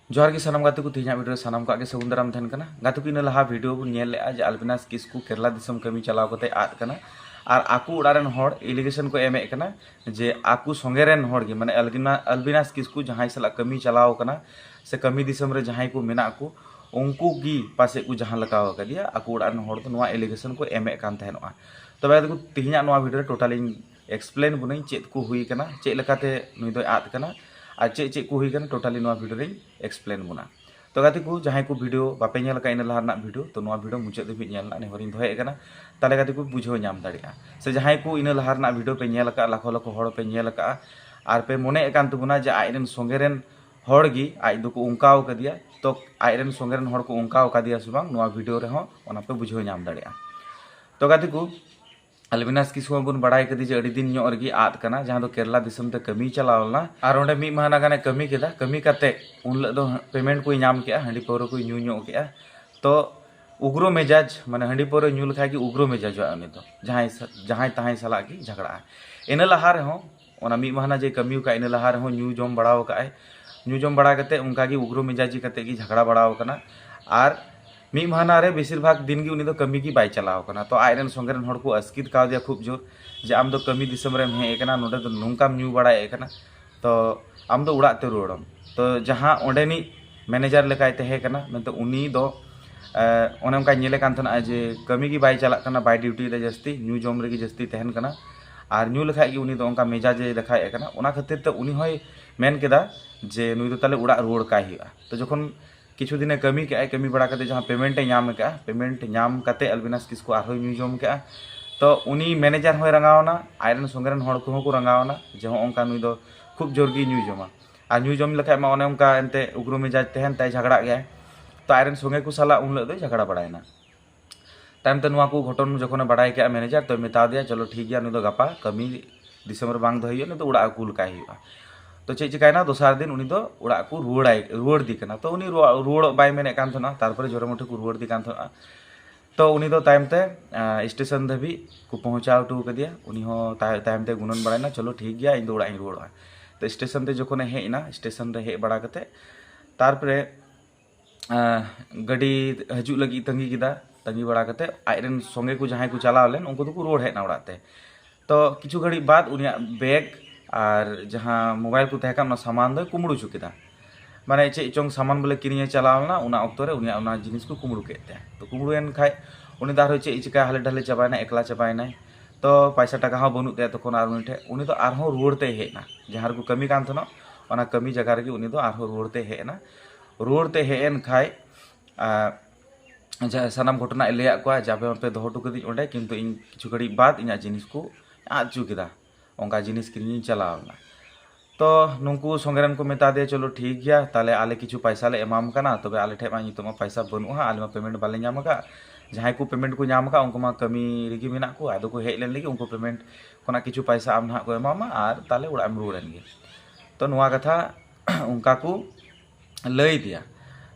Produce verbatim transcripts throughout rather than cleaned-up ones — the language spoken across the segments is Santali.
ᱡᱚᱦᱟᱨ ᱜᱮ ᱥᱟᱱᱟᱢ ᱜᱟᱛᱮ ᱠᱚ, ᱛᱮᱦᱮᱧᱟᱜ ᱵᱷᱤᱰᱤᱭᱳ ᱨᱮ ᱥᱟᱱᱟᱢ ᱠᱚᱣᱟᱜ ᱜᱮ ᱥᱟᱹᱜᱩᱱ ᱫᱟᱨᱟᱢ ᱛᱟᱦᱮᱱ ᱠᱟᱱᱟ᱾ ᱜᱟᱛᱮ ᱠᱚ, ᱤᱱᱟᱹ ᱞᱟᱦᱟ ᱵᱷᱤᱰᱤᱭᱳ ᱵᱚᱱ ᱧᱮᱞ ᱞᱮᱜᱼᱟ ᱡᱮ ᱟᱞᱵᱤᱱᱟᱥ ᱠᱤᱥᱠᱩ ᱠᱮᱨᱞᱟ ᱫᱤᱥᱚᱢ ᱠᱟᱹᱢᱤ ᱪᱟᱞᱟᱣ ᱠᱟᱛᱮ ᱟᱫ ᱠᱟᱱᱟ, ᱟᱨ ᱟᱠᱚ ᱚᱲᱟᱜ ᱨᱮᱱ ᱦᱚᱲ ᱮᱞᱤᱜᱮᱥᱚᱱ ᱠᱚ ᱮᱢᱮᱫ ᱠᱟᱱᱟ ᱡᱮ ᱟᱠᱚ ᱥᱚᱸᱜᱮ ᱨᱮᱱ ᱦᱚᱲ ᱜᱮ, ᱢᱟᱱᱮ ᱟᱞᱜᱤᱱᱟ-, ᱟᱞᱵᱤᱱᱟᱥ ᱠᱤᱥᱠᱩ ᱡᱟᱦᱟᱸᱭ ᱥᱟᱞᱟᱜ ᱠᱟᱹᱢᱤ ᱪᱟᱞᱟᱣ ᱠᱟᱱᱟ ᱥᱮ ᱠᱟᱹᱢᱤ ᱫᱤᱥᱚᱢ ᱨᱮ ᱡᱟᱦᱟᱸᱭ ᱠᱚ ᱢᱮᱱᱟᱜ ᱠᱚ, ᱩᱱᱠᱩ ᱜᱮ ᱯᱟᱥᱮᱡ ᱠᱚ ᱡᱟᱦᱟᱸ ᱞᱮᱠᱟᱣ ᱟᱠᱟᱫᱮᱭᱟ, ᱟᱠᱚ ᱚᱲᱟᱜ ᱨᱮᱱ ᱦᱚᱲ ᱫᱚ ᱱᱚᱣᱟ ᱮᱞᱤᱜᱮᱥᱚᱱ ᱠᱚ ᱮᱢᱮᱫ ᱠᱟᱱ ᱛᱟᱦᱮᱱᱚᱜᱼᱟ᱾ ᱛᱚᱵᱮ ᱜᱟᱛᱮ ᱠᱚ, ᱛᱮᱦᱮᱧᱟᱜ ᱱᱚᱣᱟ ᱵᱷᱤᱰᱤᱭᱳ ᱨᱮ ᱴᱳᱴᱟᱞᱤᱧ ᱮᱠᱥᱯᱞᱮᱱ ᱵᱚᱱᱟᱹᱧ ᱪᱮᱫ ᱠᱚ ᱦᱩᱭ ᱠᱟᱱᱟ, ᱪᱮᱫ ᱞᱮᱠᱟᱛᱮ ᱱᱩᱭ ᱫᱚᱭ ᱟᱫ ᱠᱟᱱᱟ, ᱟᱨ ᱪᱮᱫ ᱪᱮᱫ ᱠᱚ ᱦᱩᱭ ᱠᱟᱱᱟ, ᱴᱳᱴᱟᱞᱤ ᱱᱚᱣᱟ ᱵᱷᱤᱰᱤᱭᱳ ᱨᱮᱧ ᱮᱠᱥᱯᱞᱮᱱ ᱵᱚᱱᱟ᱾ ᱛᱚ ᱜᱟᱛᱮ ᱠᱚ, ᱡᱟᱦᱟᱸᱭ ᱠᱚ ᱵᱷᱤᱰᱤᱭᱳ ᱵᱟᱯᱮ ᱧᱮᱞ ᱟᱠᱟᱫ ᱤᱱᱟᱹ ᱞᱟᱦᱟ ᱨᱮᱱᱟᱜ ᱵᱷᱤᱰᱤᱭᱳ, ᱛᱚ ᱱᱚᱣᱟ ᱵᱷᱤᱰᱤᱭᱳ ᱢᱩᱪᱟᱹᱫ ᱫᱷᱟᱹᱵᱤᱡ ᱧᱮᱞ ᱨᱮᱱᱟᱜ ᱱᱮᱦᱚᱨᱤᱧ ᱫᱚᱦᱚᱭᱮᱫ ᱠᱟᱱᱟ, ᱛᱟᱦᱞᱮ ᱜᱟᱛᱮ ᱠᱚ ᱵᱩᱡᱷᱟᱹᱣ ᱧᱟᱢ ᱫᱟᱲᱮᱭᱟᱜᱼᱟ᱾ ᱥᱮ ᱡᱟᱦᱟᱸᱭ ᱠᱚ ᱤᱱᱟᱹ ᱞᱟᱦᱟ ᱨᱮᱱᱟᱜ ᱵᱷᱤᱰᱤᱭᱳ ᱯᱮ ᱧᱮᱞ ᱟᱠᱟᱫ, ᱞᱟᱠᱷᱚ ᱞᱟᱠᱷᱚ ᱦᱚᱲ ᱯᱮ ᱧᱮᱞ ᱟᱠᱟᱫᱼᱟ, ᱟᱨ ᱯᱮ ᱢᱚᱱᱮᱭᱮᱫ ᱠᱟᱱ ᱛᱟᱵᱚᱱᱟ ᱡᱮ ᱟᱡ ᱨᱮᱱ ᱥᱚᱸᱜᱮ ᱨᱮᱱ ᱦᱚᱲ ᱜᱮ ᱟᱡ ᱫᱚᱠᱚ ᱚᱱᱠᱟᱣ ᱠᱟᱫᱮᱭᱟ, ᱛᱚ ᱟᱡ ᱨᱮᱱ ᱥᱚᱸᱜᱮ ᱨᱮᱱ ᱦᱚᱲ ᱠᱚ ᱚᱱᱠᱟᱣ ᱠᱟᱫᱮᱭᱟ ᱥᱮ ᱵᱟᱝ, ᱱᱚᱣᱟ ᱵᱷᱤᱰᱤᱭᱳ ᱨᱮᱦᱚᱸ ᱚᱱᱟ ᱯᱮ ᱵᱩᱡᱷᱟᱹᱣ ᱧᱟᱢ ᱫᱟᱲᱮᱭᱟᱜᱼᱟ᱾ ᱛᱚ ᱜᱟᱛᱮ ᱠᱚ, ᱟᱞᱵᱤᱱᱟᱥ ᱠᱤᱥᱠᱩ ᱢᱟ ᱵᱚᱱ ᱵᱟᱲᱟᱭ ᱠᱟᱫᱮ ᱡᱮ ᱟᱹᱰᱤ ᱫᱤᱱ ᱧᱚᱜ ᱨᱮᱜᱮ ᱟᱫ ᱠᱟᱱᱟ, ᱡᱟᱦᱟᱸ ᱫᱚ ᱠᱮᱨᱞᱟ ᱫᱤᱥᱚᱢ ᱛᱮ ᱠᱟᱹᱢᱤᱭ ᱪᱟᱞᱟᱣ ᱞᱮᱱᱟ᱾ ᱟᱨ ᱚᱸᱰᱮ ᱢᱤᱫ ᱢᱟᱦᱱᱟ ᱜᱟᱱᱮ ᱠᱟᱹᱢᱤ ᱠᱮᱫᱟ᱾ ᱠᱟᱹᱢᱤ ᱠᱟᱛᱮ ᱩᱱ ᱦᱤᱞᱳᱜ ᱫᱚ ᱯᱮᱢᱮᱱᱴ ᱠᱚᱭ ᱧᱟᱢ ᱠᱮᱜᱼᱟ, ᱦᱟᱺᱰᱤ ᱯᱟᱹᱣᱨᱟᱹ ᱠᱚᱭ ᱧᱩ ᱧᱚᱜ ᱠᱮᱜᱼᱟ᱾ ᱛᱚ ᱩᱜᱽᱨᱚ ᱢᱮᱡᱟᱡᱽ, ᱢᱟᱱᱮ ᱦᱟᱺᱰᱤ ᱯᱟᱹᱣᱨᱟᱹ ᱧᱩ ᱞᱮᱠᱷᱟᱡ ᱜᱮ ᱩᱜᱽᱨᱚ ᱢᱮᱡᱟᱡᱚᱜᱼᱟ ᱩᱱᱤ ᱫᱚ, ᱡᱟᱦᱟᱸᱭ ᱥᱟ-, ᱡᱟᱦᱟᱸᱭ ᱛᱟᱦᱟᱸᱭ ᱥᱟᱞᱟᱜ ᱜᱮ ᱡᱷᱟᱜᱽᱲᱟᱜᱼᱟ᱾ ᱤᱱᱟᱹ ᱞᱟᱦᱟ ᱨᱮᱦᱚᱸ, ᱚᱱᱟ ᱢᱤᱫ ᱢᱟᱦᱱᱟ ᱡᱮ ᱠᱟᱹᱢᱤ ᱟᱠᱟᱫ, ᱤᱱᱟᱹ ᱞᱟᱦᱟ ᱨᱮᱦᱚᱸ ᱧᱩ ᱡᱚᱢ ᱵᱟᱲᱟᱣ ᱟᱠᱟᱫ ᱟᱭ᱾ ᱧᱩ ᱡᱚᱢ ᱵᱟᱲᱟ ᱠᱟᱛᱮ ᱚᱱᱠᱟ ᱜᱮ ᱩᱜᱽᱨᱚ ᱢᱮᱡᱟᱡᱤ ᱠᱟᱛᱮ ᱜᱮ ᱡᱷᱟᱜᱽᱲᱟ ᱵᱟᱲᱟᱣ ᱟᱠᱟᱱᱟ᱾ ᱟᱨ ᱢᱤᱫ ᱢᱟᱦᱱᱟ ᱨᱮ ᱵᱮᱥᱤᱨ ᱵᱷᱟᱜᱽ ᱫᱤᱱ ᱜᱮ ᱩᱱᱤ ᱫᱚ ᱠᱟᱹᱢᱤ ᱜᱮ ᱵᱟᱭ ᱪᱟᱞᱟᱣ ᱟᱠᱟᱱᱟ᱾ ᱛᱚ ᱟᱡ ᱨᱮᱱ ᱥᱚᱸᱜᱮ ᱨᱮᱱ ᱦᱚᱲ ᱠᱚ ᱟᱥᱠᱮᱛ ᱠᱟᱣᱫᱮᱭᱟ ᱠᱷᱩᱵ ᱡᱳᱨ, ᱡᱮ ᱟᱢ ᱫᱚ ᱠᱟᱹᱢᱤ ᱫᱤᱥᱚᱢ ᱨᱮᱢ ᱦᱮᱡ ᱟᱠᱟᱱᱟ, ᱱᱚᱰᱮ ᱫᱚ ᱱᱚᱝᱠᱟᱢ ᱧᱩ ᱵᱟᱲᱟᱭᱮᱫ ᱠᱟᱱᱟ, ᱛᱚ ᱟᱢ ᱫᱚ ᱚᱲᱟᱜ ᱛᱮ ᱨᱩᱣᱟᱹᱲᱟᱢ᱾ ᱛᱚ ᱡᱟᱦᱟᱸ ᱚᱸᱰᱮᱱᱤᱡ ᱢᱮᱱᱮᱡᱟᱨ ᱞᱮᱠᱟᱭ ᱛᱟᱦᱮᱸ ᱠᱟᱱᱟ, ᱢᱮᱱᱛᱮ ᱩᱱᱤ ᱫᱚ, ᱮ, ᱚᱱᱮ ᱚᱱᱠᱟᱭ ᱧᱮᱞᱮ ᱠᱟᱱ ᱛᱟᱦᱮᱱᱟ ᱡᱮ ᱠᱟᱹᱢᱤ ᱜᱮ ᱵᱟᱭ ᱪᱟᱞᱟᱜ ᱠᱟᱱᱟ, ᱵᱟᱭ ᱰᱤᱭᱩᱴᱤᱭᱮᱫᱟ, ᱡᱟᱹᱥᱛᱤ ᱧᱩ ᱡᱚᱢ ᱨᱮᱜᱮ ᱡᱟᱹᱥᱛᱤ ᱛᱟᱦᱮᱱ ᱠᱟᱱᱟ᱾ ᱟᱨ ᱧᱩ ᱞᱮᱠᱷᱟᱡ ᱜᱮ ᱩᱱᱤ ᱫᱚ ᱚᱱᱠᱟ ᱢᱮᱡᱟᱡᱮ ᱫᱮᱠᱷᱟᱣᱮᱫ ᱠᱟᱱᱟ᱾ ᱚᱱᱟ ᱠᱷᱟᱹᱛᱤᱨ ᱛᱮ ᱩᱱᱤ ᱦᱚᱸᱭ ᱢᱮᱱ ᱠᱮᱫᱟ ᱡᱮ ᱱᱩᱭ ᱫᱚ ᱛᱟᱦᱞᱮ ᱚᱲᱟᱜ ᱨᱩᱣᱟᱹᱲ ᱠᱟᱭ ᱦᱩᱭᱩᱜᱼᱟ᱾ ᱛᱚ ᱡᱚᱠᱷᱚᱱ ᱠᱤᱪᱷᱩ ᱫᱤᱱᱮ ᱠᱟᱹᱢᱤ ᱠᱮᱜᱼᱟᱭ, ᱠᱟᱹᱢᱤ ᱵᱟᱲᱟ ᱠᱟᱛᱮ ᱡᱟᱦᱟᱸ ᱯᱮᱢᱮᱱᱴ ᱮ ᱧᱟᱢ ᱠᱟᱜᱼᱟ, ᱯᱮᱢᱮᱱᱴ ᱧᱟᱢ ᱠᱟᱛᱮ ᱟᱞᱵᱤᱱᱟᱥ ᱠᱤᱥᱠᱩ ᱟᱨᱦᱚᱸᱭ ᱧᱩ ᱡᱚᱢ ᱠᱮᱜᱼᱟ᱾ ᱛᱚ ᱩᱱᱤ ᱢᱮᱱᱮᱡᱟᱨ ᱦᱚᱸᱭ ᱨᱟᱸᱜᱟᱣ ᱮᱱᱟ, ᱟᱡ ᱨᱮᱱ ᱥᱚᱸᱜᱮ ᱨᱮᱱ ᱦᱚᱲ ᱠᱚᱦᱚᱸ ᱠᱚ ᱨᱟᱸᱜᱟᱣ ᱮᱱᱟ ᱡᱮ ᱦᱚᱸᱜᱼᱚ ᱱᱚᱝᱠᱟ ᱱᱩᱭ ᱫᱚ ᱠᱷᱩᱵ ᱡᱳᱨ ᱜᱮᱭ ᱧᱩ ᱡᱚᱢᱟ᱾ ᱟᱨ ᱧᱩ ᱡᱚᱢ ᱞᱮᱠᱷᱟᱡ ᱢᱟ ᱚᱱᱮ ᱚᱱᱠᱟ ᱮᱱᱛᱮ ᱩᱜᱽᱨᱚ ᱢᱮᱡᱟᱡᱽ ᱛᱟᱦᱮᱱ ᱛᱟᱭ, ᱡᱷᱟᱜᱽᱲᱟᱜ ᱜᱮᱭᱟᱭ᱾ ᱛᱚ ᱟᱡ ᱨᱮᱱ ᱥᱚᱸᱜᱮ ᱠᱚ ᱥᱟᱞᱟᱜ ᱩᱱ ᱦᱤᱞᱳᱜ ᱫᱚᱭ ᱡᱷᱟᱜᱽᱲᱟ ᱵᱟᱲᱟᱭᱮᱱᱟ᱾ ᱛᱟᱭᱚᱢ ᱛᱮ ᱱᱚᱣᱟ ᱠᱚ ᱜᱷᱚᱴᱚᱱ ᱡᱚᱠᱷᱚᱱᱮ ᱵᱟᱲᱟᱭ ᱠᱮᱜᱼᱟ ᱢᱮᱱᱮᱡᱟᱨ, ᱛᱚᱭ ᱢᱮᱛᱟ ᱫᱮᱭᱟ, "ᱪᱚᱞᱚ ᱴᱷᱤᱠ ᱜᱮᱭᱟ, ᱱᱩᱭ ᱫᱚ ᱜᱟᱯᱟ ᱠᱟᱹᱢᱤ ᱫᱤᱥᱚᱢ ᱨᱮ ᱵᱟᱝ ᱫᱚᱦᱚᱭ ᱦᱩᱭᱩᱜᱼᱟ, ᱱᱩᱭ ᱫᱚ ᱚᱲᱟᱜ ᱠᱩᱞ ᱠᱟᱭ ᱦᱩᱭᱩᱜᱼᱟ᱾" ᱛᱚ ᱪᱮᱫ ᱪᱤᱠᱟᱭᱱᱟ, ᱫᱚᱥᱟᱨ ᱫᱤᱱ ᱩᱱᱤ ᱫᱚ ᱚᱲᱟᱜ ᱠᱚ ᱨᱩᱣᱟᱹᱲᱟᱭ, ᱨᱩᱣᱟᱹᱲ ᱫᱤ ᱠᱟᱱᱟ᱾ ᱛᱚ ᱩᱱᱤ ᱨᱩᱣᱟᱹ-, ᱨᱩᱣᱟᱹᱲᱚᱜ ᱵᱟᱭ ᱢᱮᱱᱮᱫ ᱠᱟᱱ ᱛᱟᱦᱮᱱᱟ, ᱛᱟᱨᱯᱚᱨᱮ ᱡᱚᱨᱮ ᱢᱚᱴᱷᱮ ᱠᱚ ᱨᱩᱣᱟᱹᱲ ᱫᱤ ᱠᱟᱱ ᱛᱟᱦᱮᱱᱟ᱾ ᱛᱚ ᱩᱱᱤ ᱫᱚ ᱛᱟᱭᱚᱢ ᱛᱮ, ᱟᱸ, ᱥᱴᱮᱥᱚᱱ ᱫᱷᱟᱹᱵᱤᱡ ᱠᱚ ᱯᱳᱣᱪᱷᱟᱣ ᱦᱚᱴᱚ ᱠᱟᱫᱮᱭᱟ᱾ ᱩᱱᱤ ᱦᱚᱸ ᱛᱟᱭ-, ᱛᱟᱭᱚᱢ ᱛᱮ ᱜᱩᱱᱟᱹᱱ ᱵᱟᱲᱟᱭᱮᱱᱟ, "ᱪᱚᱞᱚ ᱴᱷᱤᱠ ᱜᱮᱭᱟ, ᱤᱧ ᱫᱚ ᱚᱲᱟᱜ ᱤᱧ ᱨᱩᱣᱟᱹᱲᱚᱜᱼᱟ᱾" ᱛᱚ ᱥᱴᱮᱥᱚᱱ ᱛᱮ ᱡᱚᱠᱷᱚᱱᱮ ᱦᱮᱡ ᱮᱱᱟ, ᱥᱴᱮᱥᱚᱱ ᱨᱮ ᱦᱮᱡ ᱵᱟᱲᱟ ᱠᱟᱛᱮ ᱛᱟᱨᱯᱚᱨᱮ ᱟᱸ, ᱜᱟᱹᱰᱤ ᱦᱤᱡᱩᱜ ᱞᱟᱹᱜᱤᱫ ᱛᱟᱺᱜᱤ ᱠᱮᱫᱟ᱾ ᱛᱟᱺᱜᱤ ᱵᱟᱲᱟ ᱠᱟᱛᱮ ᱟᱡᱨᱮᱱ ᱥᱚᱸᱜᱮ ᱠᱚ ᱡᱟᱦᱟᱸᱭ ᱠᱚ ᱪᱟᱞᱟᱣ ᱞᱮᱱ, ᱩᱱᱠᱩ ᱫᱚᱠᱚ ᱨᱩᱣᱟᱹᱲ ᱦᱮᱡ ᱮᱱᱟ ᱚᱲᱟᱜ ᱛᱮ᱾ ᱛᱚ ᱠᱤᱪᱷᱩ ᱜᱷᱟᱹᱲᱤᱡ ᱵᱟᱫ ᱩᱱᱤᱭᱟᱜ ᱵᱮᱜᱽ ᱟᱨ ᱡᱟᱦᱟᱸ ᱢᱳᱵᱟᱭᱤᱞ ᱠᱚ ᱛᱟᱦᱮᱸ ᱠᱟᱱ, ᱚᱱᱟ ᱥᱟᱢᱟᱱ ᱫᱚᱭ ᱠᱩᱢᱵᱽᱲᱩ ᱦᱚᱪᱚ ᱠᱮᱫᱟ᱾ ᱢᱟᱱᱮ ᱪᱮᱫ ᱪᱚᱝ ᱥᱟᱢᱟᱱ ᱵᱚᱞᱮ ᱠᱤᱨᱤᱧᱮ ᱪᱟᱞᱟᱣ ᱞᱮᱱᱟ, ᱚᱱᱟ ᱚᱠᱛᱚ ᱨᱮ ᱩᱱᱤᱭᱟᱜ ᱚᱱᱟ ᱡᱤᱱᱤᱥ ᱠᱚ ᱠᱩᱢᱵᱽᱲᱩ ᱠᱮᱫ ᱛᱟᱭᱟ᱾ ᱛᱚ ᱠᱩᱢᱵᱽᱲᱩᱭᱮᱱ ᱠᱷᱟᱡ ᱩᱱᱤ ᱫᱚ ᱟᱨᱦᱚᱸ ᱪᱮᱫ ᱮ ᱪᱤᱠᱟᱹᱭᱟ, ᱦᱟᱞᱮ ᱰᱟᱞᱮ ᱪᱟᱵᱟᱭᱮᱱᱟ, ᱮᱠᱞᱟ ᱪᱟᱵᱟᱭᱮᱱᱟᱭ᱾ ᱛᱚ ᱯᱟᱭᱥᱟ ᱴᱟᱠᱟ ᱦᱚᱸ ᱵᱟᱹᱱᱩᱜ ᱛᱟᱭᱟ ᱛᱚᱠᱷᱚᱱ ᱟᱨ ᱩᱱᱤ ᱴᱷᱮᱡ᱾ ᱩᱱᱤ ᱫᱚ ᱟᱨᱦᱚᱸ ᱨᱩᱣᱟᱹᱲ ᱛᱮᱭ ᱦᱮᱡ ᱮᱱᱟ, ᱡᱟᱦᱟᱸ ᱨᱮᱠᱚ ᱠᱟᱹᱢᱤ ᱠᱟᱱ ᱛᱟᱦᱮᱱᱟ, ᱚᱱᱟ ᱠᱟᱹᱢᱤ ᱡᱟᱭᱜᱟ ᱨᱮᱜᱮ ᱩᱱᱤ ᱫᱚ ᱟᱨᱦᱚᱸ ᱨᱩᱣᱟᱹᱲ ᱛᱮᱭ ᱦᱮᱡ ᱮᱱᱟ᱾ ᱨᱩᱣᱟᱹᱲ ᱛᱮ ᱦᱮᱡ ᱮᱱ ᱠᱷᱟᱡ, ᱟᱨ ᱡᱟ-, ᱥᱟᱱᱟᱢ ᱜᱷᱚᱴᱚᱱᱟᱭ ᱞᱟᱹᱭᱟᱫ ᱠᱚᱣᱟ ᱡᱮ, "ᱟᱯᱮ ᱢᱟᱯᱮ ᱫᱚᱦᱚ ᱦᱚᱴᱚ ᱠᱟᱹᱫᱤᱧ ᱚᱸᱰᱮ, ᱠᱤᱱᱛᱩ ᱤᱧ ᱠᱤᱪᱷᱩ ᱜᱷᱟᱹᱲᱤᱡ ᱵᱟᱫ ᱤᱧᱟᱹᱜ ᱡᱤᱱᱤᱥ ᱠᱚ ᱟᱫ ᱦᱚᱪᱚ ᱠᱮᱫᱟ, ᱚᱱᱠᱟ ᱡᱤᱱᱤᱥ ᱠᱤᱨᱤᱧᱤᱧ ᱪᱟᱞᱟᱣ ᱞᱮᱱᱟ᱾" ᱛᱚ ᱱᱩᱠᱩ ᱥᱚᱸᱜᱮ ᱨᱮᱱ ᱠᱚ ᱢᱮᱛᱟ ᱫᱮᱭᱟ, "ᱪᱚᱞᱚ ᱴᱷᱤᱠ ᱜᱮᱭᱟ, ᱛᱟᱦᱞᱮ ᱟᱞᱮ ᱠᱤᱪᱷᱩ ᱯᱟᱭᱥᱟ ᱞᱮ ᱮᱢᱟᱢ ᱠᱟᱱᱟ, ᱛᱚᱵᱮ ᱟᱞᱮ ᱴᱷᱮᱡ ᱢᱟ ᱱᱤᱛᱚᱜ ᱢᱟ ᱯᱟᱭᱥᱟ ᱵᱟᱹᱱᱩᱜᱼᱟ, ᱟᱞᱮ ᱢᱟ ᱯᱮᱢᱮᱱᱴ ᱵᱟᱞᱮ ᱧᱟᱢ ᱟᱠᱟᱫ, ᱡᱟᱦᱟᱸᱭ ᱠᱚ ᱯᱮᱢᱮᱱᱴ ᱠᱚ ᱧᱟᱢ ᱟᱠᱟᱫ ᱩᱱᱠᱩ ᱢᱟ ᱠᱟᱹᱢᱤ ᱨᱮᱜᱮ ᱢᱮᱱᱟᱜ ᱠᱚ, ᱟᱫᱚ ᱠᱚ ᱦᱮᱡ ᱞᱮᱱ ᱞᱮᱜᱮ, ᱩᱱᱠᱩ ᱯᱮᱢᱮᱱᱴ ᱠᱷᱚᱱᱟᱜ ᱠᱤᱪᱷᱩ ᱯᱟᱭᱥᱟ ᱟᱢ ᱱᱟᱦᱟᱜ ᱠᱚ ᱮᱢᱟᱢᱟ ᱟᱨ ᱛᱟᱦᱞᱮ ᱚᱲᱟᱜ ᱮᱢ ᱨᱩᱣᱟᱹᱲ ᱮᱱ ᱜᱮ᱾" ᱛᱚ ᱱᱚᱣᱟ ᱠᱟᱛᱷᱟ ᱚᱱᱠᱟ ᱠᱚ ᱞᱟᱹᱭ ᱟᱫᱮᱭᱟ᱾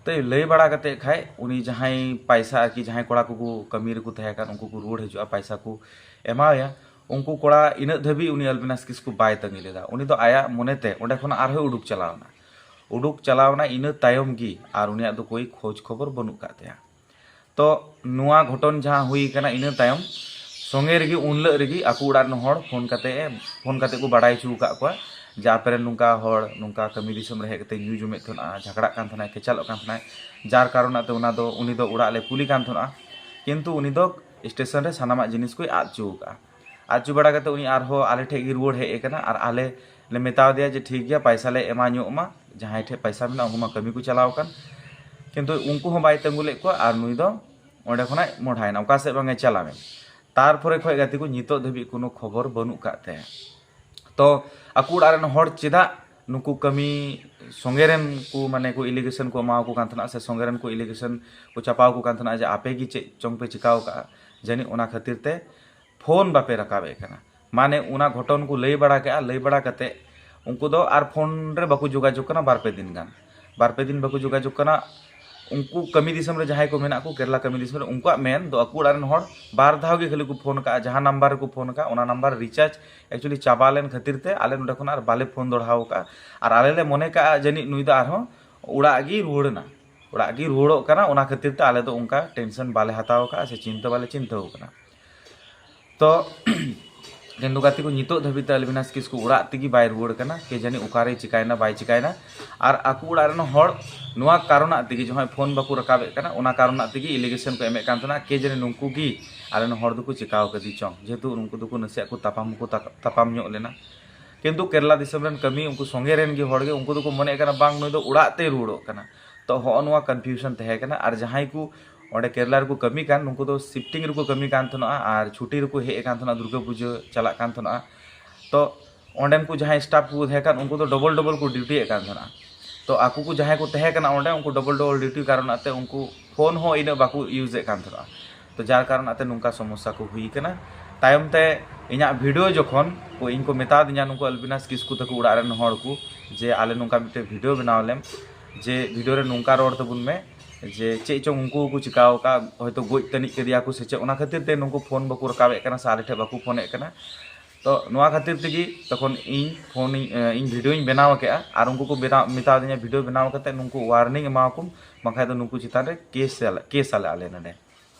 ᱛᱚ ᱞᱟᱹᱭ ᱵᱟᱲᱟ ᱠᱟᱛᱮ ᱠᱷᱟᱡ ᱩᱱᱤ ᱡᱟᱦᱟᱸᱭ ᱯᱟᱭᱥᱟ ᱟᱨᱠᱤ ᱡᱟᱦᱟᱸᱭ ᱠᱚᱲᱟ ᱠᱚᱠᱚ ᱠᱟᱹᱢᱤ ᱨᱮᱠᱚ ᱛᱟᱦᱮᱸ ᱠᱟᱱ ᱩᱱᱠᱩ ᱠᱚ ᱨᱩᱣᱟᱹᱲ ᱦᱤᱡᱩᱜᱼᱟ, ᱯᱟᱭᱥᱟ ᱠᱚ ᱮᱢᱟᱣᱟᱭᱟ᱾ ᱩᱱᱠᱩ ᱠᱚᱲᱟ ᱤᱱᱟᱹᱜ ᱫᱷᱟᱹᱵᱤᱡ ᱩᱱᱤ ᱟᱞᱵᱤᱱᱟᱥ ᱠᱤᱥᱠᱩ ᱵᱟᱭ ᱛᱟᱺᱜᱤ ᱞᱮᱫᱟ, ᱩᱱᱤ ᱫᱚ ᱟᱭᱟᱜ ᱢᱚᱱᱮᱛᱮ ᱚᱸᱰᱮ ᱠᱷᱚᱱᱟᱜ ᱟᱨᱦᱚᱸᱭ ᱩᱰᱩᱠ ᱪᱟᱞᱟᱣ ᱮᱱᱟ᱾ ᱩᱰᱩᱠ ᱪᱟᱞᱟᱣ ᱮᱱᱟ ᱤᱱᱟᱹ ᱛᱟᱭᱚᱢ ᱜᱮ ᱟᱨ ᱩᱱᱤᱭᱟᱜ ᱫᱚ ᱠᱳᱭ ᱠᱷᱳᱡᱽ ᱠᱷᱚᱵᱚᱨ ᱵᱟᱹᱱᱩᱜ ᱠᱟᱜ ᱛᱟᱭᱟ᱾ ᱛᱚ ᱱᱚᱣᱟ ᱜᱷᱚᱴᱚᱱ ᱡᱟᱦᱟᱸ ᱦᱩᱭ ᱠᱟᱱᱟ, ᱤᱱᱟᱹ ᱛᱟᱭᱚᱢ ᱥᱚᱸᱜᱮ ᱨᱮᱜᱮ ᱩᱱ ᱦᱤᱞᱳᱜ ᱨᱮᱜᱮ ᱟᱠᱚ ᱚᱲᱟᱜ ᱨᱮᱱ ᱦᱚᱲ ᱯᱷᱳᱱ ᱠᱟᱛᱮ ᱯᱷᱳᱱ ᱠᱟᱛᱮ ᱠᱚ ᱵᱟᱲᱟᱭ ᱦᱚᱪᱚ ᱟᱠᱟᱫ ᱠᱚᱣᱟ ᱡᱮ ᱟᱯᱮ ᱨᱮᱱ ᱱᱚᱝᱠᱟ ᱦᱚᱲ ᱱᱚᱝᱠᱟ ᱠᱟᱹᱢᱤ ᱫᱤᱥᱚᱢ ᱨᱮ ᱦᱮᱡ ᱠᱟᱛᱮ ᱧᱩ ᱡᱚᱢᱮᱫ ᱛᱟᱦᱮᱱᱟ, ᱡᱷᱟᱜᱽᱲᱟᱜ ᱠᱟᱱ ᱛᱟᱦᱮᱱᱟᱭ, ᱠᱮᱪᱟᱞᱚᱜ ᱠᱟᱱ ᱛᱟᱦᱮᱱᱟᱭ, ᱡᱟᱨ ᱠᱟᱨᱚᱱᱟᱜ ᱛᱮ ᱚᱱᱟ ᱫᱚ ᱩᱱᱤ ᱫᱚ ᱚᱲᱟᱜ ᱞᱮ ᱠᱩᱞᱤ ᱠᱟᱱ ᱛᱟᱦᱮᱱᱟ, ᱠᱤᱱᱛᱩ ᱩᱱᱤ ᱫᱚ ᱥᱴᱮᱥᱚᱱ ᱨᱮ ᱥᱟᱱᱟᱢᱟᱜ ᱡᱤᱱᱤᱥ ᱠᱚᱭ ᱟᱫ ᱦᱚᱪᱚ ᱟᱠᱟᱫᱼᱟ᱾ ᱟᱫ ᱦᱚᱪᱚ ᱵᱟᱲᱟ ᱠᱟᱛᱮ ᱩᱱᱤ ᱟᱨᱦᱚᱸ ᱟᱞᱮ ᱴᱷᱮᱡ ᱜᱮ ᱨᱩᱣᱟᱹᱲ ᱦᱮᱡ ᱟᱠᱟᱱᱟ ᱟᱨ ᱟᱞᱮ ᱞᱮ ᱢᱮᱛᱟᱣ ᱫᱮᱭᱟ ᱡᱮ ᱴᱷᱤᱠ ᱜᱮᱭᱟ, ᱯᱟᱭᱥᱟ ᱞᱮ ᱮᱢᱟ ᱧᱚᱜ ᱢᱟ, ᱡᱟᱦᱟᱸᱭ ᱴᱷᱮᱡ ᱯᱟᱭᱥᱟ ᱢᱮᱱᱟᱜᱼᱟ ᱩᱱᱠᱩ ᱢᱟ ᱠᱟᱹᱢᱤ ᱠᱚ ᱪᱟᱞᱟᱣ ᱟᱠᱟᱱ, ᱠᱤᱱᱛᱩ ᱩᱱᱠᱩ ᱦᱚᱸ ᱵᱟᱭ ᱛᱟᱹᱝᱜᱩ ᱞᱮᱫ ᱠᱚᱣᱟ ᱟᱨ ᱱᱩᱭ ᱫᱚ ᱚᱸᱰᱮ ᱠᱷᱚᱱᱟᱜ ᱢᱚᱰᱷᱟᱭᱮᱱᱟ, ᱚᱠᱟ ᱥᱮᱫ ᱵᱟᱝ ᱮ ᱪᱟᱞᱟᱣᱮᱱ᱾ ᱛᱟᱨᱯᱚᱨᱮ ᱠᱷᱚᱡ ᱜᱟᱛᱮ ᱠᱚ ᱱᱤᱛᱚᱜ ᱫᱷᱟᱹᱵᱤᱡ ᱠᱳᱱᱳ ᱠᱷᱚᱵᱚᱨ ᱵᱟᱹᱱᱩᱜ ᱠᱟᱜ ᱛᱟᱭᱟ᱾ ᱛᱚ ᱟᱠᱚ ᱚᱲᱟᱜ ᱨᱮᱱ ᱦᱚᱲ ᱪᱮᱫᱟᱜ ᱱᱩᱠᱩ ᱠᱟᱹᱢᱤ ᱥᱚᱸᱜᱮ ᱨᱮᱱ ᱠᱚ ᱢᱟᱱᱮ ᱠᱚ ᱮᱞᱤᱜᱮᱥᱚᱱ ᱠᱚ ᱮᱢᱟᱣᱟᱠᱚ ᱠᱟᱱ ᱛᱟᱦᱮᱱᱟ ᱥᱮ ᱥᱚᱸᱜᱮ ᱨᱮᱱ ᱠᱚ ᱮᱞᱤᱜᱮᱥᱚᱱ ᱠᱚ ᱪᱟᱯᱟᱣᱟᱠᱚ ᱠᱟᱱ ᱛᱟᱦᱮᱱᱟ ᱡᱮ ᱟᱯᱮ ᱜᱮ ᱪᱮᱫ ᱪᱚᱝ ᱯᱮ ᱪᱤᱠᱟᱹᱣ ᱠᱟᱜᱼᱟ, ᱡᱟᱹᱱᱤᱡ ᱚᱱᱟ ᱠᱷᱟᱹᱛᱤᱨ ᱛᱮ ᱯᱷᱳᱱ ᱵᱟᱯᱮ ᱨᱟᱠᱟᱵᱮᱫ ᱠᱟᱱᱟ᱾ ᱢᱟᱱᱮ ᱚᱱᱟ ᱜᱷᱚᱴᱚᱱ ᱠᱚ ᱞᱟᱹᱭ ᱵᱟᱲᱟ ᱠᱮᱜᱼᱟ, ᱞᱟᱹᱭ ᱵᱟᱲᱟ ᱠᱟᱛᱮ ᱩᱱᱠᱩ ᱫᱚ ᱟᱨ ᱯᱷᱳᱱ ᱨᱮ ᱵᱟᱠᱚ ᱡᱳᱜᱟᱡᱳᱜᱽ ᱠᱟᱱᱟ ᱵᱟᱨ ᱯᱮ ᱫᱤᱱ ᱜᱟᱱ᱾ ᱵᱟᱨ ᱯᱮ ᱫᱤᱱ ᱵᱟᱠᱚ ᱡᱳᱜᱟᱡᱳᱜᱽ ᱠᱟᱱᱟ᱾ ᱩᱱᱠᱩ ᱠᱟᱹᱢᱤ ᱫᱤᱥᱚᱢ ᱨᱮ ᱡᱟᱦᱟᱸᱭ ᱠᱚ ᱢᱮᱱᱟᱜ ᱠᱚ, ᱠᱮᱨᱞᱟ ᱠᱟᱹᱢᱤ ᱫᱤᱥᱚᱢ ᱨᱮ, ᱩᱱᱠᱩᱣᱟᱜ ᱢᱮᱱ ᱫᱚ ᱟᱠᱚ ᱚᱲᱟᱜ ᱨᱮᱱ ᱦᱚᱲ ᱵᱟᱨ ᱫᱷᱟᱣ ᱜᱮ ᱠᱷᱟᱹᱞᱤ ᱠᱚ ᱯᱷᱳᱱ ᱠᱟᱜᱼᱟ, ᱡᱟᱦᱟᱸ ᱱᱟᱢᱵᱟᱨ ᱨᱮᱠᱚ ᱯᱷᱳᱱ ᱠᱟᱜᱼᱟ ᱚᱱᱟ ᱱᱟᱢᱵᱟᱨ ᱨᱤᱪᱟᱨᱡᱽ ᱮᱠᱪᱩᱭᱮᱞᱤ ᱪᱟᱵᱟ ᱞᱮᱱ ᱠᱷᱟᱹᱛᱤᱨ ᱛᱮ ᱟᱞᱮ ᱱᱚᱸᱰᱮ ᱠᱷᱚᱱ ᱟᱨ ᱵᱟᱞᱮ ᱯᱷᱳᱱ ᱫᱚᱲᱦᱟᱣ ᱠᱟᱜᱼᱟ᱾ ᱟᱨ ᱟᱞᱮ ᱞᱮ ᱢᱚᱱᱮ ᱠᱟᱜᱼᱟ ᱡᱟᱹᱱᱤᱡ ᱱᱩᱭ ᱫᱚ ᱟᱨᱦᱚᱸ ᱚᱲᱟᱜ ᱜᱮ ᱨᱩᱣᱟᱹᱲ ᱮᱱᱟ, ᱚᱲᱟᱜ ᱜᱮ ᱨᱩᱣᱟᱹᱲᱚᱜ ᱠᱟᱱᱟ᱾ ᱚᱱᱟ ᱠᱷᱟᱹᱛᱤᱨ ᱛᱮ ᱟᱞᱮ ᱫᱚ ᱚᱱᱠᱟ ᱴᱮᱱᱥᱚᱱ ᱵᱟᱞᱮ ᱦᱟᱛᱟᱣ ᱟᱠᱟᱫᱼᱟ ᱥᱮ ᱪᱤᱱᱛᱟᱹ ᱵᱟᱞᱮ ᱪᱤᱱᱛᱟᱹ ᱟᱠᱟᱫᱟ᱾ ᱛᱚ ᱠᱤᱱᱛᱩ ᱜᱟᱛᱮ ᱠᱚ, ᱱᱤᱛᱚᱜ ᱫᱷᱟᱹᱵᱤᱡ ᱛᱮ ᱟᱞᱵᱤᱱᱟᱥ ᱠᱤᱥᱠᱩ ᱚᱲᱟᱜ ᱛᱮᱜᱮ ᱵᱟᱭ ᱨᱩᱣᱟᱹᱲ ᱠᱟᱱᱟ᱾ ᱠᱮ ᱡᱟᱹᱱᱤ ᱚᱠᱟᱨᱮ ᱪᱤᱠᱟᱭᱮᱱᱟ ᱵᱟᱭ ᱪᱤᱠᱟᱭᱮᱱᱟ᱾ ᱟᱨ ᱟᱠᱚ ᱚᱲᱟᱜ ᱨᱮᱱ ᱦᱚᱲ ᱱᱚᱣᱟ ᱠᱟᱨᱚᱱᱟᱜ ᱛᱮᱜᱮ, ᱡᱟᱦᱟᱸᱭ ᱯᱷᱳᱱ ᱵᱟᱠᱚ ᱨᱟᱠᱟᱵᱮᱫ ᱠᱟᱱᱟ, ᱚᱱᱟ ᱠᱟᱨᱚᱱᱟᱜ ᱛᱮᱜᱮ ᱮᱞᱤᱜᱮᱥᱚᱱ ᱠᱚ ᱮᱢᱮᱫ ᱠᱟᱱ ᱛᱟᱦᱮᱱᱟ, ᱠᱮ ᱡᱟᱹᱱᱤ ᱱᱩᱠᱩ ᱜᱮ ᱟᱞᱮ ᱨᱮᱱ ᱦᱚᱲ ᱫᱚᱠᱚ ᱪᱤᱠᱟᱣ ᱠᱟᱫᱮ ᱪᱚᱝ, ᱡᱮᱦᱮᱛᱩ ᱩᱱᱠᱩ ᱫᱚᱠᱚ ᱱᱟᱥᱮᱭᱟᱜ ᱠᱚ ᱛᱟᱯᱟᱢ ᱦᱚᱸᱠᱚ ᱛᱟᱯ- ᱛᱟᱯᱟᱢ ᱧᱚᱜ ᱞᱮᱱᱟ᱾ ᱠᱤᱱᱛᱩ ᱠᱮᱨᱞᱟ ᱫᱤᱥᱚᱢ ᱨᱮᱱ ᱠᱟᱹᱢᱤ, ᱩᱱᱠᱩ ᱥᱚᱸᱜᱮ ᱨᱮᱱ ᱜᱮ ᱦᱚᱲ ᱜᱮ, ᱩᱱᱠᱩ ᱫᱚᱠᱚ ᱢᱚᱱᱮᱭᱮᱫ ᱠᱟᱱᱟ ᱵᱟᱝ, ᱱᱩᱭ ᱫᱚ ᱚᱲᱟᱜ ᱛᱮᱭ ᱨᱩᱣᱟᱹᱲᱚᱜ ᱠᱟᱱᱟ᱾ ᱛᱚ ᱦᱚᱸᱜᱼᱚ ᱱᱚᱣᱟ ᱠᱚᱱᱯᱷᱤᱭᱩᱡᱚᱱ ᱛᱟᱦᱮᱸ ᱠᱟᱱᱟ᱾ ᱟᱨ ᱡᱟᱦᱟᱸᱭ ᱠᱚ ᱚᱸᱰᱮ ᱠᱮᱨᱞᱟ ᱨᱮᱠᱚ ᱠᱟᱹᱢᱤ ᱠᱟᱱ, ᱱᱩᱠᱩ ᱫᱚ ᱥᱤᱯᱴᱤᱝ ᱨᱮᱠᱚ ᱠᱟᱹᱢᱤ ᱠᱟᱱ ᱛᱟᱦᱮᱱᱟ ᱟᱨ ᱪᱷᱩᱴᱤ ᱨᱮᱠᱚ ᱦᱮᱡ ᱟᱠᱟᱱ ᱛᱟᱦᱮᱱᱟ, ᱫᱩᱨᱜᱟᱹ ᱯᱩᱡᱟᱹ ᱪᱟᱞᱟᱜ ᱠᱟᱱ ᱛᱟᱦᱮᱱᱟ᱾ ᱛᱚ ᱚᱸᱰᱮᱱ ᱠᱚ ᱡᱟᱦᱟᱸᱭ ᱥᱴᱟᱯ ᱠᱚ ᱛᱟᱦᱮᱸ ᱠᱟᱱ, ᱩᱱᱠᱩ ᱫᱚ ᱰᱚᱵᱚᱞ ᱰᱚᱵᱚᱞ ᱠᱚ ᱰᱤᱭᱩᱴᱤᱭᱮᱫ ᱠᱟᱱ ᱛᱟᱦᱮᱱᱟ᱾ ᱛᱚ ᱟᱠᱚ ᱠᱚ ᱡᱟᱦᱟᱸᱭ ᱠᱚ ᱛᱟᱦᱮᱸ ᱠᱟᱱᱟ ᱚᱸᱰᱮ, ᱩᱱᱠᱩ ᱰᱚᱵᱚᱞ ᱰᱚᱵᱚᱞ ᱰᱤᱭᱩᱴᱤ ᱠᱟᱨᱚᱱᱟᱜ ᱛᱮ ᱩᱱᱠᱩ ᱯᱷᱳᱱ ᱦᱚᱸ ᱤᱱᱟᱹᱜ ᱵᱟᱠᱚ ᱤᱭᱩᱡᱮᱫ ᱠᱟᱱ ᱛᱟᱦᱮᱱᱟ᱾ ᱛᱚ ᱡᱟᱨ ᱠᱟᱨᱚᱱᱟᱜ ᱛᱮ ᱱᱚᱝᱠᱟ ᱥᱚᱢᱚᱥᱥᱟ ᱠᱚ ᱦᱩᱭ ᱠᱟᱱᱟ᱾ ᱛᱟᱭᱚᱢ ᱛᱮ ᱤᱧᱟᱹᱜ ᱵᱷᱤᱰᱤᱭᱳ ᱡᱚᱠᱷᱚᱱ ᱠᱚ, ᱤᱧ ᱠᱚ ᱢᱮᱛᱟ ᱫᱤᱧᱟ ᱱᱩᱠᱩ ᱟᱞᱵᱤᱱᱟᱥ ᱠᱤᱥᱠᱩ ᱛᱟᱠᱚ ᱚᱲᱟᱜ ᱨᱮᱱ ᱦᱚᱲ ᱠᱚ, ᱡᱮ ᱟᱞᱮ ᱱᱚᱝᱠᱟ ᱢᱤᱫᱴᱮᱱ ᱵᱷᱤᱰᱤᱭᱳ ᱵᱮᱱᱟᱣ ᱞᱮᱢ, ᱡᱮ ᱵᱷᱤᱰᱤᱭᱳ ᱨᱮ ᱱᱚᱝᱠᱟ ᱨᱚᱲ ᱛᱟᱵᱚᱱ ᱢᱮ, ᱡᱮ ᱪᱮᱫ ᱪᱚᱝ ᱩᱱᱠᱩ ᱠᱚ ᱪᱤᱠᱟᱣ ᱟᱠᱟᱫ, ᱦᱚᱭᱛᱳ ᱜᱚᱡ ᱛᱟᱹᱱᱤᱡ ᱠᱮᱫᱮᱭᱟ ᱠᱚ ᱥᱮ ᱪᱮᱫ, ᱚᱱᱟ ᱠᱷᱟᱹᱛᱤᱨ ᱛᱮ ᱱᱩᱠᱩ ᱯᱷᱳᱱ ᱵᱟᱠᱚ ᱨᱟᱠᱟᱵᱮᱫ ᱠᱟᱱᱟ ᱥᱮ ᱟᱞᱮ ᱴᱷᱮᱱ ᱵᱟᱠᱚ ᱯᱷᱳᱱᱮᱫ ᱠᱟᱱᱟ᱾ ᱛᱚ ᱱᱚᱣᱟ ᱠᱷᱟᱹᱛᱤᱨ ᱛᱮᱜᱮ ᱛᱚᱠᱷᱚᱱ ᱤᱧ ᱯᱷᱳᱱ ᱤᱧ, ᱤᱧ ᱵᱷᱤᱰᱤᱭᱳᱧ ᱵᱮᱱᱟᱣ ᱠᱮᱫᱼᱟ ᱟᱨ ᱩᱱᱠᱩ ᱠᱚ ᱵᱮᱱᱟᱣ, ᱢᱮᱛᱟ ᱫᱤᱧᱟ ᱵᱷᱤᱰᱤᱭᱳ ᱵᱮᱱᱟᱣ ᱠᱟᱛᱮ ᱱᱩᱠᱩ ᱳᱣᱟᱨᱱᱤᱝ ᱮᱢᱟᱣᱟᱠᱚᱢ, ᱵᱟᱝᱠᱷᱟᱡ ᱫᱚ ᱱᱩᱠᱩ ᱪᱮᱛᱟᱱ ᱨᱮ ᱠᱮᱥ ᱟᱞᱮ, ᱠᱮᱥ ᱟᱞᱮ ᱟᱞᱮ ᱱᱚᱰᱮ᱾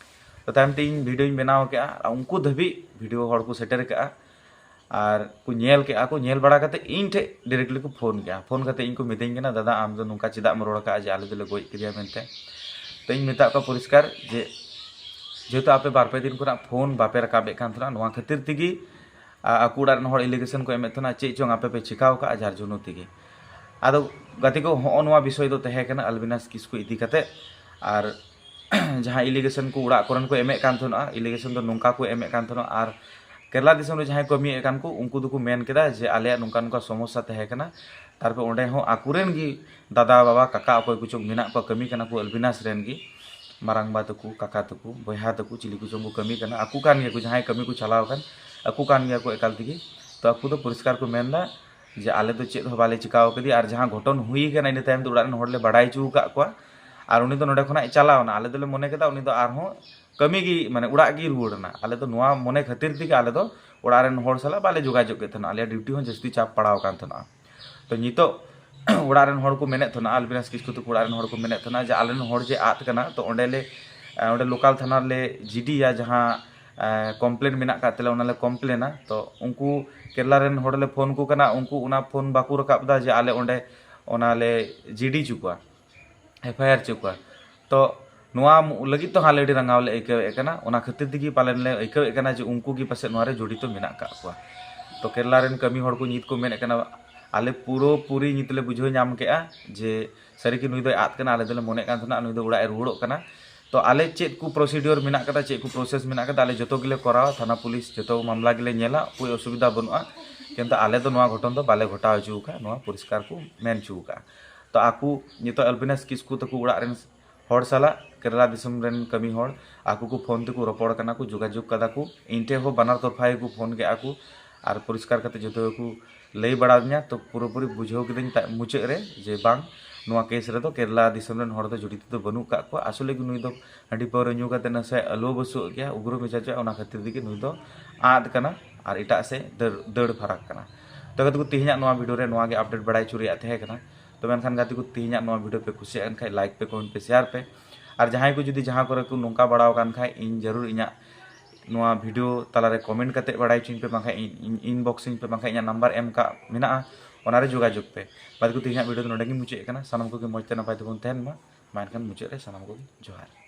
ᱛᱚ ᱛᱟᱭᱚᱢ ᱛᱮ ᱤᱧ ᱵᱷᱤᱰᱤᱭᱳᱧ ᱵᱮᱱᱟᱣ ᱠᱮᱫᱼᱟ ᱟᱨ ᱩᱱᱠᱩ ᱫᱷᱟᱹᱵᱤᱡ ᱵᱷᱤᱰᱤᱭᱳ ᱦᱚᱲ ᱠᱚ ᱥᱮᱴᱮᱨ ᱠᱮᱫᱼᱟ ᱟᱨ ᱠᱚ ᱧᱮᱞ ᱠᱮᱫᱼᱟ ᱠᱚ, ᱧᱮᱞ ᱵᱟᱲᱟ ᱠᱟᱛᱮ ᱤᱧ ᱴᱷᱮᱱ ᱰᱟᱭᱨᱮᱠᱴᱞᱤ ᱠᱚ ᱯᱷᱳᱱ ᱠᱮᱫᱼᱟ᱾ ᱯᱷᱳᱱ ᱠᱟᱛᱮ ᱤᱧ ᱠᱚ ᱢᱤᱛᱟᱹᱧ ᱠᱟᱱᱟ, "ᱫᱟᱫᱟ, ᱟᱢ ᱫᱚ ᱱᱚᱝᱠᱟ ᱪᱮᱫᱟᱜ ᱮᱢ ᱨᱚᱲ ᱠᱟᱜᱼᱟ ᱡᱮ ᱟᱞᱮ ᱫᱚᱞᱮ ᱜᱚᱡ ᱠᱮᱫᱮᱭᱟ ᱢᱮᱱᱛᱮ?" ᱛᱚ ᱤᱧ ᱢᱮᱛᱟᱜ ᱠᱚᱣᱟ ᱯᱚᱨᱤᱥᱠᱟᱨ ᱡᱮ ᱡᱮᱦᱮᱛᱩ ᱟᱯᱮ ᱵᱟᱨ ᱯᱮ ᱫᱤᱱ ᱠᱷᱚᱱᱟᱜ ᱯᱷᱳᱱ ᱵᱟᱯᱮ ᱨᱟᱠᱟᱵᱮᱫ ᱠᱟᱱ ᱛᱟᱦᱮᱱᱟ, ᱱᱚᱣᱟ ᱠᱷᱟᱹᱛᱤᱨ ᱛᱮᱜᱮ ᱟ-, ᱟᱠᱚ ᱚᱲᱟᱜ ᱨᱮᱱ ᱦᱚᱲ ᱮᱞᱤᱜᱮᱥᱚᱱ ᱠᱚ ᱮᱢᱮᱫ ᱛᱟᱦᱮᱱᱟ, ᱪᱮᱫ ᱪᱚᱝ ᱟᱯᱮ ᱯᱮ ᱪᱤᱠᱟᱹᱣ ᱠᱟᱜᱼᱟ ᱡᱟᱨ ᱡᱚᱱᱱᱚ ᱛᱮᱜᱮ᱾ ᱟᱫᱚ ᱜᱟᱛᱮ ᱠᱚ, ᱦᱚᱸᱜᱼᱚ ᱱᱚᱣᱟ ᱵᱤᱥᱚᱭ ᱫᱚ ᱛᱟᱦᱮᱸ ᱠᱟᱱᱟ ᱟᱞᱵᱤᱱᱟᱥ ᱠᱤᱥᱠᱩ ᱤᱫᱤ ᱠᱟᱛᱮ᱾ ᱟᱨ ᱡᱟᱦᱟᱸ ᱮᱞᱤᱜᱮᱥᱚᱱ ᱠᱚ ᱚᱲᱟᱜ ᱠᱚᱨᱮᱱ ᱠᱚ ᱮᱢᱮᱫ ᱠᱟᱱ ᱛᱟᱦᱮᱱᱟ, ᱮᱞᱤᱜᱮᱥᱚᱱ ᱫᱚ ᱱᱚᱝᱠᱟ ᱠᱚ ᱮᱢᱮᱫ ᱠᱟᱱ ᱛᱟᱦᱮᱱᱟ᱾ ᱟᱨ ᱠᱮᱨᱞᱟ ᱫᱤᱥᱚᱢ ᱨᱮ ᱡᱟᱦᱟᱸᱭ ᱠᱟᱹᱢᱤᱭᱮᱫ ᱠᱟᱱ ᱠᱚ, ᱩᱱᱠᱩ ᱫᱚᱠᱚ ᱢᱮᱱ ᱠᱮᱫᱟ ᱡᱮ ᱟᱞᱮᱭᱟᱜ ᱱᱚᱝᱠᱟ ᱱᱚᱝᱠᱟ ᱥᱚᱢᱚᱥᱥᱟ ᱛᱟᱦᱮᱸ ᱠᱟᱱᱟ᱾ ᱛᱟᱨᱯᱚᱨ ᱚᱸᱰᱮ ᱦᱚᱸ ᱟᱠᱚᱨᱮᱱ ᱜᱮ ᱫᱟᱫᱟ, ᱵᱟᱵᱟ, ᱠᱟᱠᱟ, ᱚᱠᱚᱭ ᱠᱚᱪᱚᱝ ᱢᱮᱱᱟᱜ ᱠᱚᱣᱟ ᱠᱟᱹᱢᱤ ᱠᱟᱱᱟ ᱠᱚ ᱟᱞᱵᱤᱱᱟᱥ ᱨᱮᱱ ᱜᱮ, ᱢᱟᱨᱟᱝᱵᱟ ᱛᱟᱠᱚ, ᱠᱟᱠᱟ ᱛᱟᱠᱚ, ᱵᱚᱭᱦᱟ ᱛᱟᱠᱚ, ᱪᱤᱞᱤ ᱠᱚᱪᱚᱝ ᱠᱚ ᱠᱟᱹᱢᱤ ᱠᱟᱱᱟ, ᱟᱠᱚ ᱠᱟᱱ ᱜᱮᱭᱟ ᱠᱚ, ᱡᱟᱦᱟᱸᱭ ᱠᱟᱹᱢᱤ ᱠᱚ ᱪᱟᱞᱟᱣ ᱟᱠᱟᱱ, ᱟᱠᱚ ᱠᱟᱱ ᱜᱮᱭᱟ ᱠᱚ ᱮᱠᱟᱞ ᱛᱮᱜᱮ᱾ ᱛᱚ ᱟᱠᱚ ᱫᱚ ᱯᱚᱨᱤᱥᱠᱟᱨ ᱠᱚ ᱢᱮᱱᱫᱟ ᱡᱮ ᱟᱞᱮ ᱫᱚ ᱪᱮᱫ ᱦᱚᱸ ᱵᱟᱞᱮ ᱪᱤᱠᱟᱣ ᱠᱟᱫᱮᱭᱟ, ᱟᱨ ᱡᱟᱦᱟᱸ ᱜᱷᱚᱴᱚᱱ ᱦᱩᱭ ᱠᱟᱱᱟ ᱤᱱᱟᱹ ᱛᱟᱭᱚᱢ ᱫᱚ ᱚᱲᱟᱜ ᱨᱮᱱ ᱦᱚᱲ ᱞᱮ ᱵᱟᱲᱟᱭ ᱦᱚᱪᱚ ᱟᱠᱟᱫ ᱠᱚᱣᱟ, ᱟᱨ ᱩᱱᱤ ᱫᱚ ᱱᱚᱰᱮ ᱠᱷᱚᱱᱟᱜ ᱮ ᱪᱟᱞᱟᱣ ᱮᱱᱟ᱾ ᱟᱞᱮ ᱫᱚᱞᱮ ᱢᱚᱱᱮ ᱠᱮᱫᱟ ᱩᱱᱤ ᱫᱚ ᱟᱨᱦᱚᱸ ᱠᱟᱹᱢᱤ ᱜᱮ, ᱢᱟᱱᱮ ᱚᱲᱟᱜ ᱜᱮᱭ ᱨᱩᱣᱟᱹᱲ ᱮᱱᱟ᱾ ᱟᱞᱮ ᱫᱚ ᱱᱚᱣᱟ ᱢᱚᱱᱮ ᱠᱷᱟᱹᱛᱤᱨ ᱛᱮᱜᱮ ᱟᱞᱮ ᱫᱚ ᱚᱲᱟᱜ ᱨᱮᱱ ᱦᱚᱲ ᱥᱟᱞᱟᱜ ᱵᱟᱞᱮ ᱡᱳᱜᱟᱡᱳᱜᱽ ᱮᱫ ᱛᱟᱦᱮᱱᱟ, ᱟᱞᱮᱭᱟᱜ ᱰᱤᱭᱩᱴᱤ ᱦᱚᱸ ᱡᱟᱹᱥᱛᱤ ᱪᱟᱯ ᱯᱟᱲᱟᱣ ᱟᱠᱟᱱ ᱛᱟᱦᱮᱱᱟ᱾ ᱛᱚ ᱱᱤᱛᱚᱜ ᱚᱲᱟᱜ ᱨᱮᱱ ᱦᱚᱲ ᱠᱚ ᱢᱮᱱᱮᱫ ᱛᱟᱦᱮᱱᱟ, ᱟᱞᱵᱤᱱᱟᱥ ᱠᱤᱥᱠᱩ ᱛᱟᱠᱚ ᱚᱲᱟᱜ ᱨᱮᱱ ᱦᱚᱲ ᱠᱚ ᱢᱮᱱᱮᱫ ᱛᱟᱦᱮᱱᱟ ᱡᱮ ᱟᱞᱮ ᱨᱮᱱ ᱦᱚᱲ ᱡᱮ ᱟᱫ ᱠᱟᱱᱟ, ᱛᱚ ᱚᱸᱰᱮ ᱞᱮ, ᱚᱸᱰᱮ ᱞᱳᱠᱟᱞ ᱛᱷᱟᱱᱟ ᱨᱮᱞᱮ ᱡᱤᱰᱤᱭᱟ, ᱡᱟᱦᱟᱸ ᱠᱚᱢᱯᱞᱮᱱ ᱢᱮᱱᱟᱜ ᱟᱠᱟᱫ ᱛᱟᱞᱮ ᱚᱱᱟ ᱞᱮ ᱠᱚᱢᱯᱞᱮᱱᱟ᱾ ᱛᱚ ᱩᱱᱠᱩ ᱠᱮᱨᱞᱟ ᱨᱮᱱ ᱦᱚᱲ ᱞᱮ ᱯᱷᱳᱱ ᱠᱚ ᱠᱟᱱᱟ, ᱩᱱᱠᱩ ᱚᱱᱟ ᱯᱷᱳᱱ ᱵᱟᱠᱚ ᱨᱟᱠᱟᱵ ᱮᱫᱟ ᱡᱮ ᱟᱞᱮ ᱚᱸᱰᱮ ᱚᱱᱟ ᱞᱮ ᱡᱤᱰᱤ ᱦᱚᱪᱚ ᱠᱚᱣᱟ, ᱮᱯᱷ ᱟᱭ ᱟᱨ ᱦᱚᱪᱚ ᱠᱚᱣᱟ᱾ ᱛᱚ ᱱᱚᱣᱟ ᱞᱟᱹᱜᱤᱫ ᱛᱮᱦᱚᱸ ᱟᱞᱮ ᱟᱹᱰᱤ ᱨᱟᱸᱜᱟᱣ ᱞᱮ ᱟᱹᱭᱠᱟᱹᱣᱮᱫ ᱠᱟᱱᱟ᱾ ᱚᱱᱟ ᱠᱷᱟᱹᱛᱤᱨ ᱛᱮᱜᱮ ᱯᱟᱞᱮᱱ ᱞᱮ ᱟᱹᱭᱠᱟᱹᱣᱮᱫ ᱠᱟᱱᱟ ᱡᱮ ᱩᱱᱠᱩ ᱜᱮ ᱯᱟᱥᱮᱡ ᱱᱚᱣᱟ ᱨᱮ ᱡᱚᱲᱤᱛᱚ ᱢᱮᱱᱟᱜ ᱟᱠᱟᱫ ᱠᱚᱣᱟ᱾ ᱛᱚ ᱠᱮᱨᱞᱟ ᱨᱮᱱ ᱠᱟᱹᱢᱤ ᱦᱚᱲ ᱠᱚ ᱱᱤᱛ ᱠᱚ ᱢᱮᱱᱮᱫ ᱠᱟᱱᱟ, ᱟᱞᱮ ᱯᱩᱨᱟᱹᱯᱩᱨᱤ ᱱᱤᱛ ᱞᱮ ᱵᱩᱡᱷᱟᱹᱣ ᱧᱟᱢ ᱠᱮᱜᱼᱟ ᱡᱮ ᱥᱟᱹᱨᱤ ᱜᱮ ᱱᱩᱭ ᱫᱚᱭ ᱟᱫ ᱠᱟᱱᱟ᱾ ᱟᱞᱮ ᱫᱚᱞᱮ ᱢᱚᱱᱮᱜ ᱠᱟᱱ ᱛᱟᱦᱮᱱᱟ ᱱᱩᱭ ᱫᱚ ᱚᱲᱟᱜ ᱮ ᱨᱩᱣᱟᱹᱲᱚᱜ ᱠᱟᱱᱟ᱾ ᱛᱚ ᱟᱞᱮ ᱪᱮᱫ ᱠᱚ ᱯᱨᱚᱥᱤᱰᱤᱭᱳᱨ ᱢᱮᱱᱟᱜ ᱠᱟᱫᱟ, ᱪᱮᱫ ᱠᱚ ᱯᱨᱚᱥᱮᱥ ᱢᱮᱱᱟᱜ ᱠᱟᱫᱟ, ᱟᱞᱮ ᱡᱚᱛᱚ ᱜᱮᱞᱮ ᱠᱚᱨᱟᱣᱟ, ᱛᱷᱟᱱᱟ ᱯᱩᱞᱤᱥ ᱡᱚᱛᱚ ᱢᱟᱢᱞᱟ ᱜᱮᱞᱮ ᱧᱮᱞᱟ, ᱚᱠᱚᱭ ᱚᱥᱩᱵᱤᱫᱷᱟ ᱵᱟᱹᱱᱩᱜᱼᱟ᱾ ᱠᱤᱱᱛᱩ ᱟᱞᱮ ᱫᱚ ᱱᱚᱣᱟ ᱜᱷᱚᱴᱚᱱ ᱫᱚ ᱵᱟᱞᱮ ᱜᱷᱚᱴᱟᱣ ᱦᱚᱪᱚ ᱟᱠᱟᱫᱼᱟ, ᱱᱚᱣᱟ ᱯᱚᱨᱤᱥᱠᱟᱨ ᱠᱚ ᱢᱮᱱ ᱦᱚᱪᱚ ᱟᱠᱟᱫᱼᱟ᱾ ᱛᱚ ᱟᱠᱚ ᱱᱤᱛᱚᱜ ᱟᱞᱵᱤᱱᱟᱥ ᱠᱤᱥᱠᱩ ᱛᱟᱠᱚ ᱚᱲᱟᱜ ᱨᱮᱱ ᱦᱚᱲ ᱥᱟᱞᱟᱜ ᱠᱮᱨᱟᱞᱟ ᱫᱤᱥᱚᱢ ᱨᱮᱱ ᱠᱟᱹᱢᱤ ᱦᱚᱲ ᱟᱠᱚ ᱠᱚ ᱯᱷᱳᱱ ᱛᱮᱠᱚ ᱨᱚᱯᱚᱲ ᱠᱟᱱᱟ ᱠᱚ, ᱡᱳᱜᱟᱡᱳᱜᱽ ᱠᱟᱫᱟ ᱠᱚ᱾ ᱤᱧ ᱴᱷᱮᱱ ᱦᱚᱸ ᱵᱟᱱᱟᱨ ᱛᱚᱨᱯᱷᱟ ᱜᱮᱠᱚ ᱯᱷᱳᱱ ᱠᱮᱫᱼᱟ ᱠᱚ ᱟᱨ ᱯᱚᱨᱤᱥᱠᱟᱨ ᱠᱟᱛᱮ ᱡᱚᱛᱚ ᱜᱮᱠᱚ ᱞᱟᱹᱭ ᱵᱟᱲᱟ ᱟᱹᱫᱤᱧᱟ᱾ ᱛᱚ ᱯᱩᱨᱟᱹᱯᱩᱨᱤ ᱵᱩᱡᱷᱟᱹᱣ ᱠᱤᱫᱟᱹᱧ ᱛᱟ-, ᱢᱩᱪᱟᱹᱫ ᱨᱮ ᱡᱮ ᱵᱟᱝ, ᱱᱚᱣᱟ ᱠᱮᱥ ᱨᱮᱫᱚ ᱠᱮᱨᱟᱞᱟ ᱫᱤᱥᱚᱢ ᱨᱮᱱ ᱦᱚᱲ ᱫᱚ ᱡᱚᱲᱤᱛ ᱫᱚ ᱵᱟᱹᱱᱩᱜ ᱠᱟᱜ ᱠᱚᱣᱟ᱾ ᱟᱥᱚᱞᱮ ᱜᱮ ᱱᱩᱭ ᱫᱚ ᱦᱟᱺᱰᱤ ᱯᱟᱹᱣᱨᱟᱹ ᱧᱩ ᱠᱟᱛᱮ ᱱᱟᱥᱮ ᱟᱹᱞᱩᱣᱟᱹ ᱵᱟᱹᱥᱩᱜ ᱜᱮᱭᱟ, ᱩᱜᱽᱨᱚ ᱢᱮᱡᱟᱡᱚᱜᱼᱟ, ᱚᱱᱟ ᱠᱷᱟᱹᱛᱤᱨ ᱛᱮᱜᱮ ᱱᱩᱭ ᱫᱚ ᱟᱫ ᱠᱟᱱᱟ ᱟᱨ ᱮᱴᱟᱜ ᱥᱮᱫ ᱫᱟᱹᱲ, ᱫᱟᱹᱲ ᱯᱷᱟᱨᱟᱠ ᱠᱟᱱᱟ᱾ ᱛᱚ ᱜᱟᱛᱮ ᱠᱚ, ᱛᱮᱦᱮᱧᱟᱜ ᱱᱚᱣᱟ ᱵᱷᱤᱰᱤᱭᱳ ᱨᱮ ᱱᱚᱣᱟ ᱜᱮ ᱟᱯᱰᱮᱴ ᱵᱟᱲᱟᱭ ᱦᱚᱪᱚ ᱨᱮᱭᱟᱜ ᱛᱟᱦᱮᱸ ᱠᱟᱱᱟ᱾ ᱛᱚ ᱢᱮᱱᱠᱷᱟᱱ ᱜᱟᱛᱮ ᱠᱚ, ᱛᱮᱦᱮᱧᱟᱜ ᱱᱚᱣᱟ ᱵᱷᱤᱰᱤᱭᱳ ᱯᱮ ᱠᱩᱥᱤᱭᱟᱜ ᱠᱟᱱ ᱠᱷᱟᱡ ᱞᱟᱭᱤᱠ ᱯᱮ, ᱠᱚᱢᱮᱱᱴ ᱯᱮ, ᱥᱮᱭᱟᱨ ᱯᱮ᱾ ᱟᱨ ᱡᱟᱦᱟᱸᱭ ᱠᱚ ᱡᱩᱫᱤ ᱡᱟᱦᱟᱸ ᱠᱚᱨᱮ ᱠᱚ ᱱᱚᱝᱠᱟ ᱵᱟᱲᱟᱣ ᱟᱠᱟᱱ ᱠᱷᱟᱡ ᱤᱧ ᱡᱟᱹᱨᱩᱲ ᱤᱧᱟᱹᱜ ᱱᱚᱣᱟ ᱵᱷᱤᱰᱤᱭᱳ ᱛᱟᱞᱟᱨᱮ ᱠᱚᱢᱮᱱᱴ ᱠᱟᱛᱮ ᱵᱟᱲᱟᱭ ᱦᱚᱪᱚᱧ ᱯᱮ, ᱵᱟᱝᱠᱷᱟᱡ ᱤᱧ, ᱤᱧ ᱤᱱᱵᱚᱠᱥ ᱤᱧ ᱯᱮ, ᱵᱟᱝᱠᱷᱟᱡ ᱤᱧᱟᱹᱜ ᱱᱟᱢᱵᱟᱨ ᱮᱢ ᱠᱟᱜ ᱢᱮᱱᱟᱜᱼᱟ, ᱚᱱᱟᱨᱮ ᱡᱳᱜᱟᱡᱳᱜᱽ ᱯᱮ᱾ ᱜᱟᱛᱮ ᱠᱚ, ᱛᱮᱦᱮᱧᱟᱜ ᱵᱷᱤᱰᱤᱭᱳ ᱫᱚ ᱱᱚᱰᱮ ᱜᱮᱧ ᱢᱩᱪᱟᱹᱫ ᱠᱟᱱᱟ᱾ ᱥᱟᱱᱟᱢ ᱠᱚᱜᱮ ᱢᱚᱡᱽ ᱛᱮ ᱱᱟᱯᱟᱭ ᱛᱮᱵᱚᱱ ᱛᱟᱦᱮᱱ ᱢᱟ᱾ ᱢᱟ ᱮᱱᱠᱷᱟᱱ ᱢᱩᱪᱟᱹᱫ ᱨᱮ ᱥᱟᱱᱟᱢ ᱠᱚᱜᱮ ᱡᱚᱦᱟᱨ᱾